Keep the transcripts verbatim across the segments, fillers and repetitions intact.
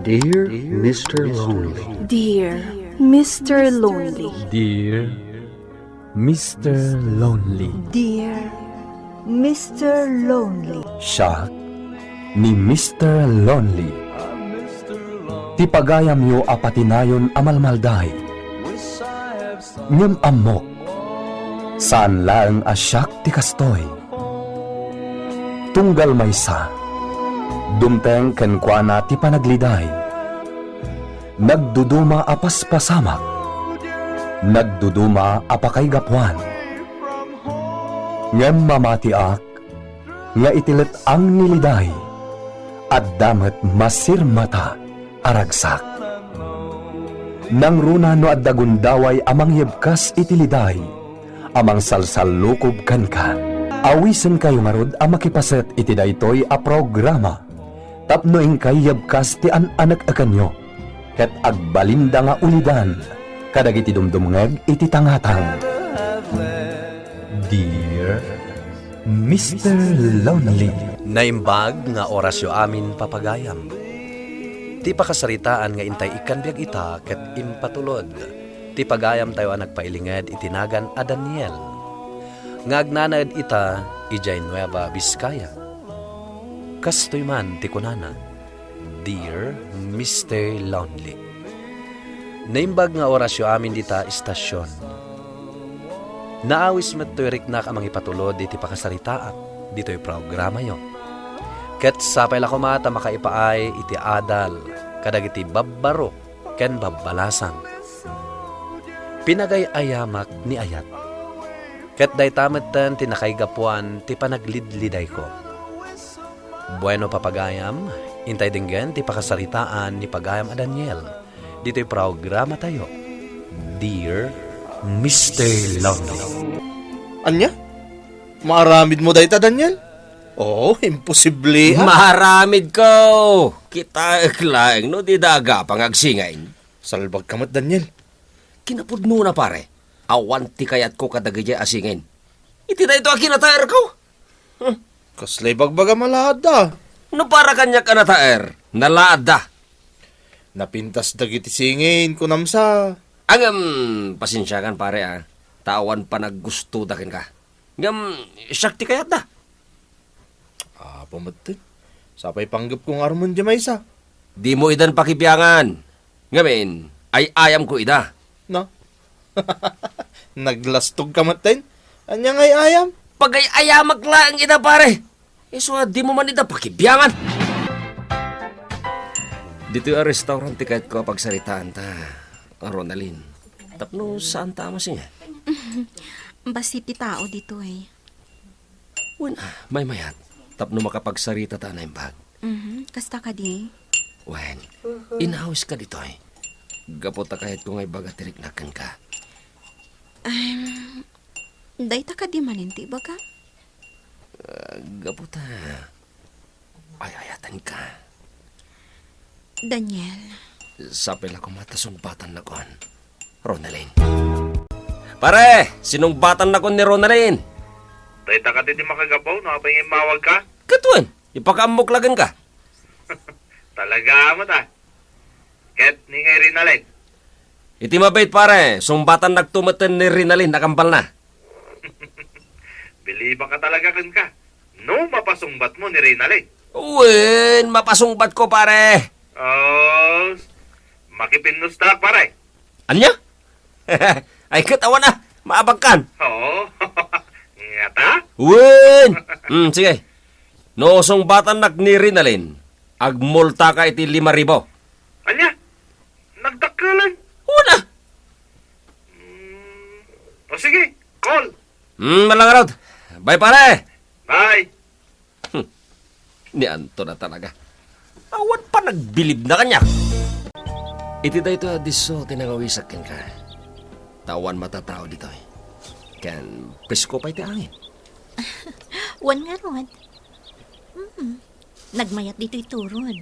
Dear Mister Lonely. Dear Mister Lonely. Dear Mister Lonely. Dear Mister Lonely. Siak ni Mister Lonely. Ti pagayamyo a patinayon a malmalday. Ngem ammok, saan laeng a siak ti kastoy. Tunggal maysa, dumteng kenkuana ti panagliday. Nagduduma a paspasamak, nagduduma a pakaigapuan. Ngem mamatiak nga iti let-ang ni liday, adda met masirmata a ragsak. Nangruna no adda gundaway a mangyebkas iti liday a mangsalsallukob kenka. Awisenkayo ngarud a makipaset iti daytoy a programa tapno inkay yebkas ti an-anek-ekanyo ket agbalinda nga ulidan kadagiti dumdumngeg iti tangatang. Dear Mister Lonely. Naimbag nga orasyo amin, papagayam. Ti pakasaritaan nga intay ikkan biag ita ket impatulod ti pagayamtayo a nagpailinged iti nagan a Daniel, nga agnanaed ita idiay Nueva Vizcaya. Kastoy man ti kunana, "Dear Mister Lonely." Naimbag nga orasyo amin dita estasion. Naawis met toy riknak a mangipatulod iti pakasaritaak ditoy programayo. Ket sapay la koma ta makaipaay iti adal kadagiti babbarok ken babbalasang. Pinagay-ayamak ni ayat. Ket dayta metten ti nakaigapuan ti panaglidlidayko. Bueno, papagayam, intay denggen ti pakasaritaan ni pagayam a Daniel ditoy programatayo, Dear Mister Lonely. Ania? Maaramidmo dayta, Daniel? Oo, imposible, ah. Maaramidko! Kitaek laeng no dida agapang agsingin. Salbagka met, Daniel. Kinapudnona, pare, awan ti kayatko kadagiti a singin. Iti daytoy a kinataerko. Hmm. Kasla ibagbagam a laadda? No para kaniak a nataer, nalaadda. Napintas dagiti singin, kunam sa. Ngem, pasensiakan, pare, a, ta awan panaggustoda kenka. Ngem, siak ti kayatda. Apo metten. Sapay panggepko nga armen diay maysa. Dimo idan pakibiangan. Ngamin, ay-ayamko ida. No? Naglastogka metten? Ania nga ay-ayam? Pagay-ayamak laeng ida, pare. Isu a dimo man ida pakibiangan. Ditoy a restaurant ti kayatko a pagsaritaanta, Ronaldin. Tapno saanta a masingan. Bassit ti tao ditoy. Wen, maymayat, tapno makapagsaritata a naimbag. Mhm, kasta kadi? Wen, inawiska ditoy. Gapu ta kayatko nga ibaga ti riknak kenka. Em, dayta kadi manen ti ibaga? Ah, gapu ta ay-ayatenka. Daniel. Sapay la koma ta sungbatan nakon, Ronaldin. Pare, sinungbatan nakon ni Ronaldin. Dayta kadi ti makagapu no apay nga immawagka? Ket wen, ipakaammok la kenka. Talaga met a. Ket ni nga Rinalin? Iti mabait, pare, sungbatannakto metten ni Rinalin a kambalna. Bilibaka talaga kenka. No mapasungbatmo ni Rinalin. Wen, mapasungbatko, pare. Oh, makipinnusta, pare. Ania? Ay, ket awan a, maabagkan. Oo. Ngata? Wen! Hmm, sige. No sungbatannak ni Rinalin, agmultaka iti lima ribu. Ania? Nagdakkelan? Una! Mm, o sige, call. Hmm, malangarot. Bye, pare! Bye! Hmm. Ni Anton a talaga. Awan panagbilibna kaniak. Iti daytoy a disso ti nangawisak kenka. Ta awan matatao ditoy. Ken presko pay ti angin. Wen ngarud. Mm. Nagmayat ditoy turod.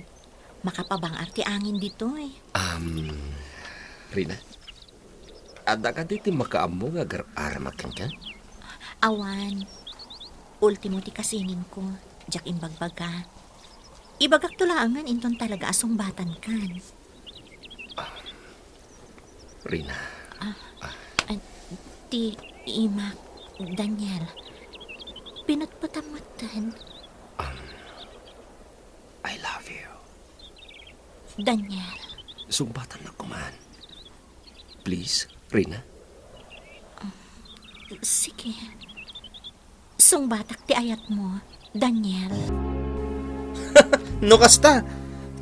Makapabang-ar ti angin ditoy. Am, Rina, adda kadi ti makaammo nga agar-aramak kenka? Awan. Ultimo ti kasiningko, diak imbagbaga. Ibagakto laengen inton talaga a sungbatankan. Rina. Ah, ah, ti imak, Daniel. Pinutputam metten. Um, I love you. Daniel. Sungbatannak koman. Please, Rina. Sige. Sungbatak ti ayatmo, Daniel. No kasta,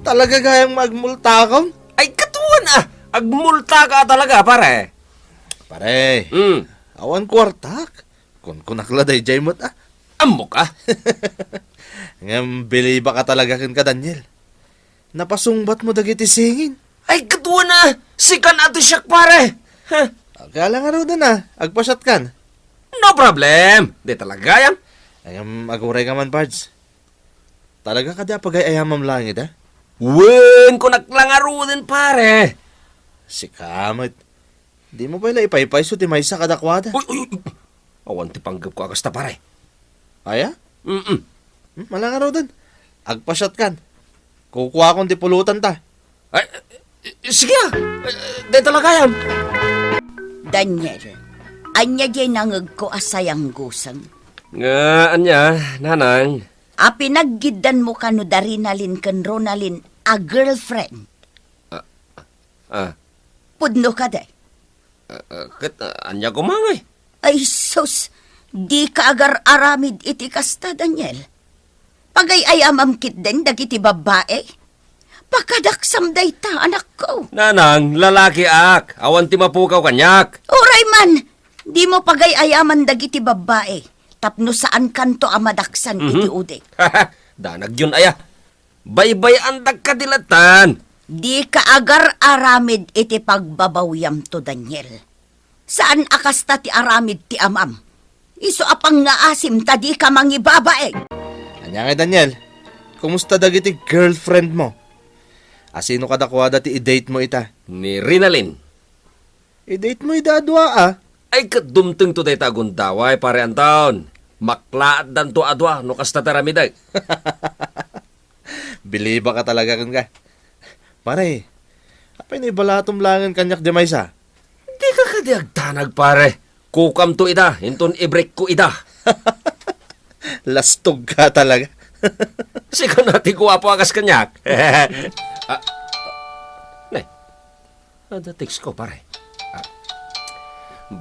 talaga gayam nga agmultakon? Ay, katuan a! Agmultaka talaga, pare. Pare, Hmm. awan kuartak. Kunkunak la daydiay met a. Ammok a. Ngem bilibak a talaga kenka, Daniel. Napasungbatmo dagiti singin. Ay, katuan a! Sikan a ti siak, pare! Ha? Kaya lang ngaruden a, agpasiatkan. No problem! Di talaga yan. Ay, um, aguray ka man, Pards. Talaga kadi a pagay-ayamam laeng ida? Wen, kunak la ngaruden, pare! Sika met. Dimo pay la ipaypayso ti maysa kadakuada. Uy, uy, uy! Awan ti panggepko a kasta, pare. Aya? Mm-mm. Hmm, mala ngaruden. Agpasiatkan. Kukuakon ti pulotanta. Ay, eh, sige a. Eh, dayta la gayam. Daniel, ania diay nangegko a sayangguseng? Nga, ania, nanang? A pinaggiddanmo kano da Rinalin ken Ronalin a girlfriend? Ah, ah. Pudno kadi? Ah, ah, ket, ah, ania koma ngay? Ay, sus! Dika agar-aramid iti kasta, Daniel. Pagay-ayamam ketdin dagiti babbai. Pakadaksam dayta, anakko. Nanang, lalakiak. Awan ti mapukaw kaniak. Uray man, dimo pagay-ayaman dagiti babbai. Tapno saankanto a madaksan Mhm. iti udik. Danagyon aya. Baybay-andak kadi lattan. Dika agar-aramid iti pagbabawiamto, Daniel. Saan a kasta ti aramid ti amam. Isu a pangngaasim ta dika mangibabain. Ania ngay, Daniel? Kumusta dagiti girlfriendmo? Asino kadakuada ti i-datemo ita? Ni Rinalin. I-datemo ida a dua a? Ay, ket dumtengto dayta a gundaway, pare Anton. Maklaatdanto a dua no kasta ti aramidek. Bilibak a talaga kenka. Pare, apay no ibalatom laengen kaniak diay maysa? Dika kadi agdanag, pare. Kukamto ida, inton i-breakko ida. Lastogka talaga. Sika na ti guapo a kas kaniak. Ah, nay, adda textko, pare. Ah,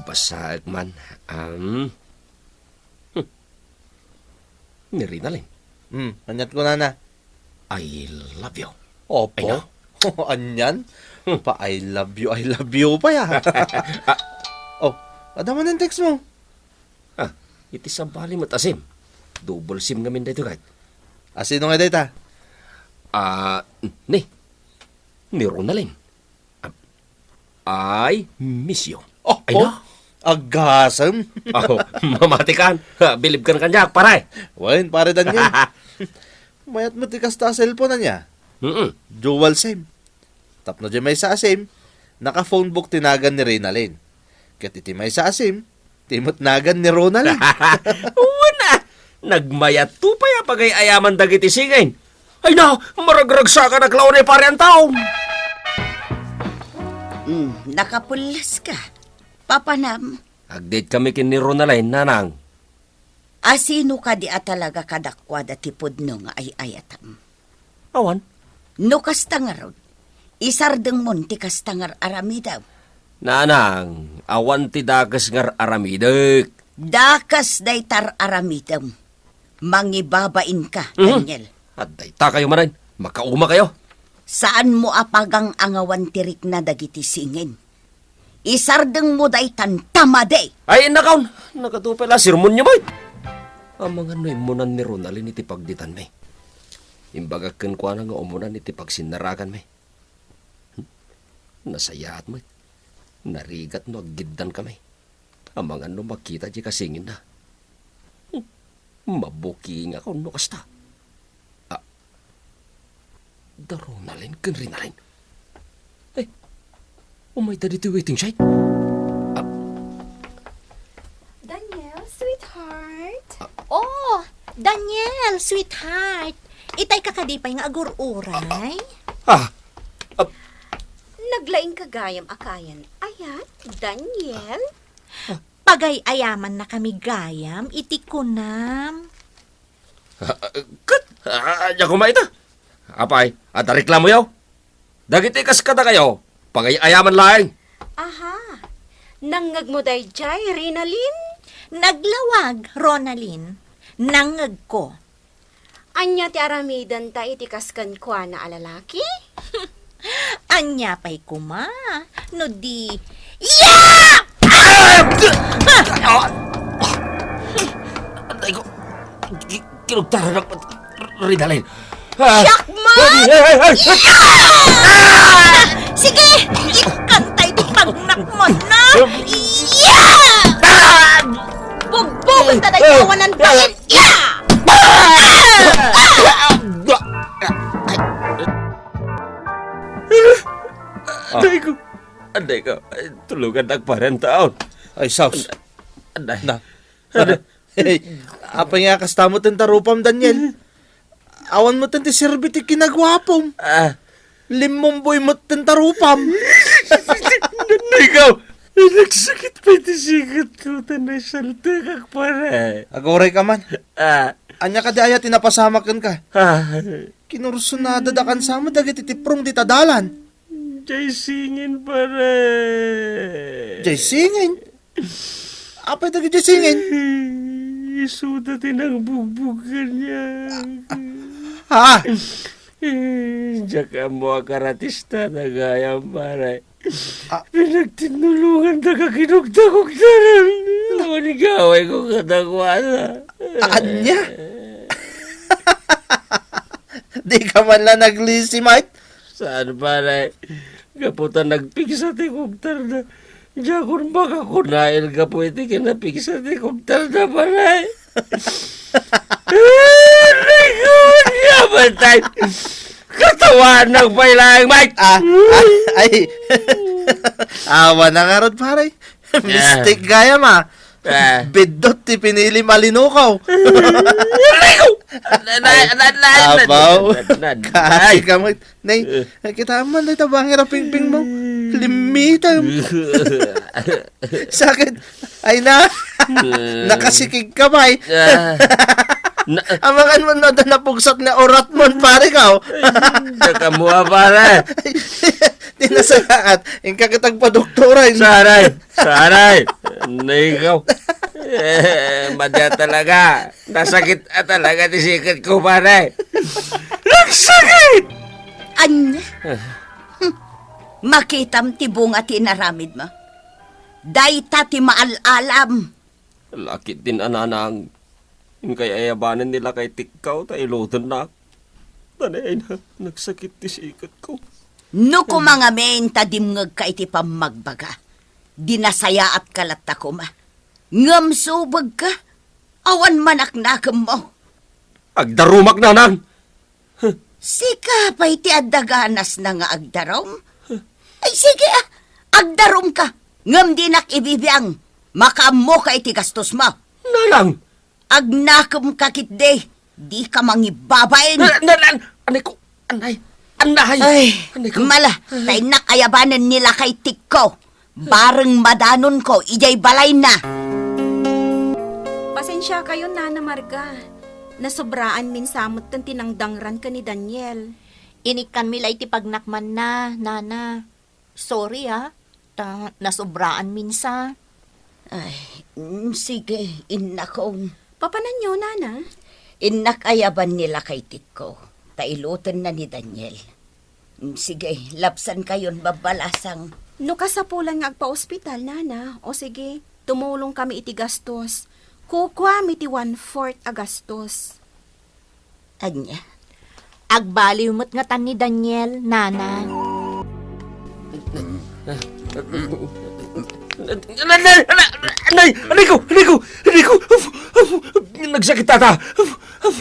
basaek man. Um, hmm. Ni Rinalin. Hmm, aniat kunana? "I love you." Opo. Ay, na. Anian? Hmm. Pa-I love you, I love you pay a. Ah. Oh, adda manen textmo? Ah, iti sabali met a sim. Double sim ngamin daytoy, kayat. Asino nga dayta? Ah, ni, ni Ronalyn. Ah, "I miss you." Oh, ay, oh, na? Agasem. Oh, mamatikan. Ha, bilibkan kaniak, pare. Wen, pare Daniel. Mayat met ti kasta a cellphone ania? Mm-mm. Dual sim. Tapno diay maysa a sim, naka-phone book ti nagan ni Rinalyn. Ket iti maysa a sim, ti met nagan ni Ronalyn. Wen a, nagmayatto pay a pagay-ayaman dagiti singin. Ay na, maragragsakanak la unay, pare Anton. Hmm, nakapulleska. Papanam. Ag-date kami ken ni Ronalyn, nanang. Asino kadi a talaga kadakuada ti pudno nga ay-ayatam? Awan. No kasta ngarud, isardengmon ti kasta nga ar-aramidem. Nanang, awan ti dakes nga ar-aramidek. Dakes dayta ar-aramidem. Mangibabainka, Mhm. Daniel. At dayta kayo manen, makauma kayo. Saanmo a pagang-angawan ti rikna dagiti singin. Isardengmo daytan ta madi. Ay, nakaon! Nagadu pay la sermonyo met. Amangan no immunan ni Ronalyn iti pagditanmi. Imbagak kenkuana nga umunan iti pagsinnaraganmi. Hmm? Nasayaat met. Narigat no aggiddan kami. Amangan no makita diay kasinginna. Hmm. Mabukingak no kasta. Ah, da Ronalyn ken Rinalyn. Eh, umayda ditoy waiting shed. Ah. Daniel, sweetheart. Ah. Oh, Daniel, sweetheart. Itay ka kadi pay nga agur-uray? Ah, ah. Naglaing ka gayam a kayan. Ayan, Daniel. Pagay-ayaman na kami gayam iti kunam. Ah, ah, ket, ah, ania koma ita? Apay, adda reklamoyo? Dagiti kas kadakayo, pagay-ayaman laeng. Aha. Nangngegmo daydiay, Rinalin? Naglawag, Ronalyn. Nangngegko. Ania ti aramidenta iti kas kenkuana a lalaki? Ania pay koma no di, ya! Ah! Ah! Aray ko, ki-, kinugtaranak, Ridalin. Ah! Siak man! Ay, ay, ay, ay! Ya! Sige, ikanta iti pagnakman na! Ya! Ah! Bugbugen ta dayta awanan bait! Ya! Anay ko. Anay ko. Ay, tulungan ak, pare, taon. Ay, sus. Anay. Na. Anay. Hey, apay nga kasta met ti tarupam, Daniel? Awan met ti serbi ti kinaguapom. Ah. Limmumboy met ti tarupam. Ikaw, nagsakit pay ti siketko, ta nasaltekak, pare. Aguray ka man. Ah. Ania kadi aya ti napasamak kenka? Ah. Kinursunada da kansaman dagiti tiprong dita dalan. Jay singin, pare. Jay singin? Apay dagiti singin? Isuda ti nangbugbog kaniak. Ha? Eh, diak ammo a karatista na gayam, pare. Ah. Pinagtinnulongan da ka kinugdakugdaran. Awan gaway ko kadakuada. Ania? Di ka man la naglisi, mate? Saan, pare? Gapu ta nagpigsa ti kugtarda. Diakon makakunail gapu iti kinapigsa ti kugtarda, pare. Aray ko, ania man tay? Katawanak pay laeng, Mike! Ah, ah, ay. Awan na ngarud, pare. Mistake gayam, ah. Ah. Biddut ti pinilim a linukaw. Aray ko! Anay, anay, anay, anay. Abaw. Anay, anay. Kasi ka mo. Nay, eh, kita man, nay, tabangir a pingping mo. Limitam. Sakit. Ay na. Eh. Nakasikig ka, bay. Ah. Na- Amangan mo, no, da napugsat nga urat mo, pare ka, oh. Ay, nakamua, pare. Di na sa lahat. Inka kitang padoktoran. Saray. Saray. Nay, ikaw. Eh, madya talaga. Nasakit a talaga ti siketko, pare. Nagsakit! Ania? Ah. Hmm. Makitam ti bunga ti inaramidmo. Dayta ti maal-alam. Lakit din a nanang. Inkay ayabanen ni lakay tikkaw ta ilutennak. Tanay na, nagsakit ti siketko. No koma ngamin ta dimngegka iti pammagbaga, di nasayaatka latta koma. Ngem subegka, awan manaknakemmo. Agdarumak, nanang! Sika pay ti adda ganasna nga agdarum? Ay, sige, ah, agdarumka, ngem dinak ibibiang. Makaammoka iti gastosmo. Nanang! Agnakemka ketdi, dika mangibabain. Na, na, na, anay ko, anay, anay. Ay, anay ko. Mala, ta innak ayabanen ni lakay tikko. Bareng madanonko idiay balayna. Pasensiakayon, Nana Marga. Nasobraanmin sa metten ti nangdangran ken ni Daniel. Inikkanmi la iti pagnakmanna, Nana. Sorry, ah. Ta nasobraanmin sa. Ay, mm, sige, innakon. Papananyo, Nana? Innak ayaban ni lakay tikko, ta ilutenna ni Daniel. Mm, sige, lapsankayon, babbalasang. No kasapulan nga agpa-ospital, Nana, o sige, tumulong kami iti gastos. Kukuami ti one-fourth a gastos. Ania? Agbaliw met ngatan ni Daniel, Nana. Anay, anay, anay, anay, anay ko, anay ko, anay ko. Nagsakit, tata.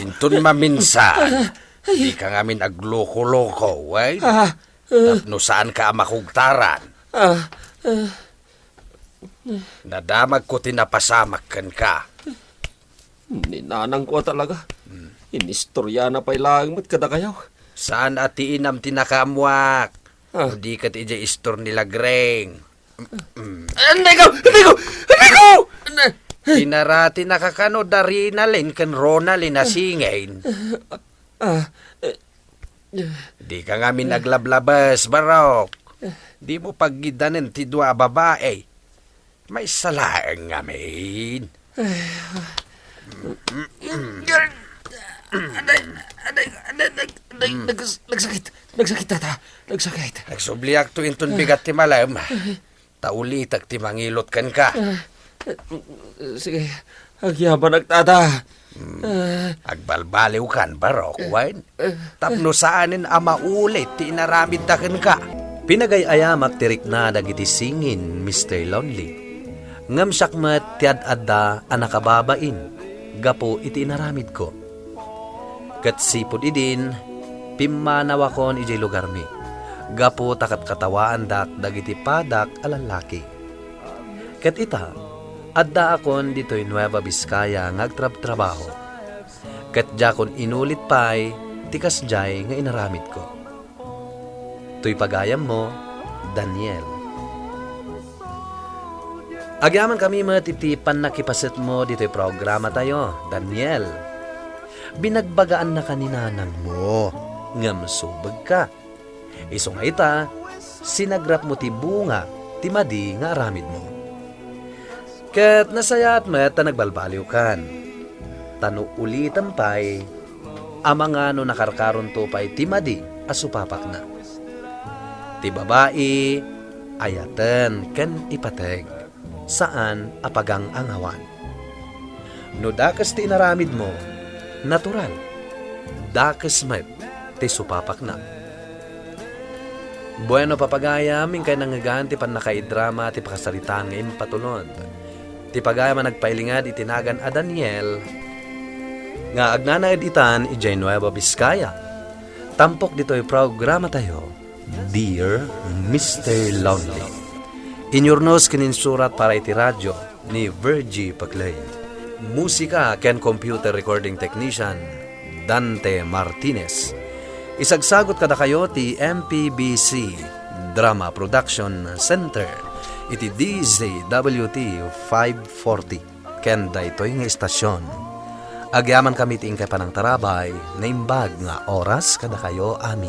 Inton maminsan, dika ngamin agloko-loko, eh? Ah, ah. Tapno saanka a makugtaran. Ah, ah. Nadamagko ti napasamak kenka. Ni nanangko a talaga. Hmm. Inistoriana pay laeng met kadakayo. Saan a ti inam ti nakaammoak? Ah. Di ket idiay istor ni Lagreng. Anay ko! Anay ko! Anay ko! Anay! Pinarati na ka kano da Rinalin ken Ronalin a singin. Ah, eh, Di ka ngamin aglablabes, Barok. Di mo paggidanen ti dua a babae. Maysa laeng ngamin. Aday, aday, aday, nag-, nag-, nags-, nagsakit. Nagsakit, tata. Nagsakit. Nagsubliakto inton bigat ti malem. Ta ulitek ti mangilot kenka. Ah, sige, agyamanak, tata. Hmm. Ah. Agbalbaliwkan, Barok, wen? Tapno saanen a maulit ti inaramidda kenka. Pinagay-ayamak ti rikna dagiti singin, Mister Lonely. Ngem siak met ti ad-adda a nakababain gapu iti inaramidko. Ket sipud idin, pimmanawakon idiay lugarmi, gapu ta katkatawaandak dagiti padak a lallaki. Ket ita, addaakon ditoy Nueva Vizcaya nga agtrabtrabaho. Ket diakon inulit pay ti kasdiay nga inaramidko. Toy pagayammo, Daniel. Agyamankami met iti pannakipasetmo ditoy programatayo, Daniel. Binagbagaannaka ni nanangmo, ngem subegka. Isu nga ita, sinagrapmo ti bunga ti madi nga aramidmo. Ket nasayaat met ta nagbalbaliwkan. Ta no ulitem pay, amangan no nakarkaronto pay ti madi a supapakna. Ti babai, ayaten ken ipateg, saan a pagang-angawan. No dakes ti inaramidmo, natural, dakes met ti supapakna. Bueno, papagayam, inkay nangngegan ti pannakaidrama ti pakasaritaan nga impatulod. Ti pagayam a nagpailingad iti nagan a Daniel nga agnanaed itan idiay Nueva Vizcaya. Tampok ditoy programatayo, Dear Mister Lonely. Inyurnos ken insurat para iti radio ni Virgie Paclay. Musika ken computer recording technician, Dante Martinez. Isagsagot kadakayo ti M P B C Drama Production Center iti D Z W T five forty ken daytoy nga istasyon. Agyamankami ti inkay panangtarabay, naimbag nga oras kadakayo amin.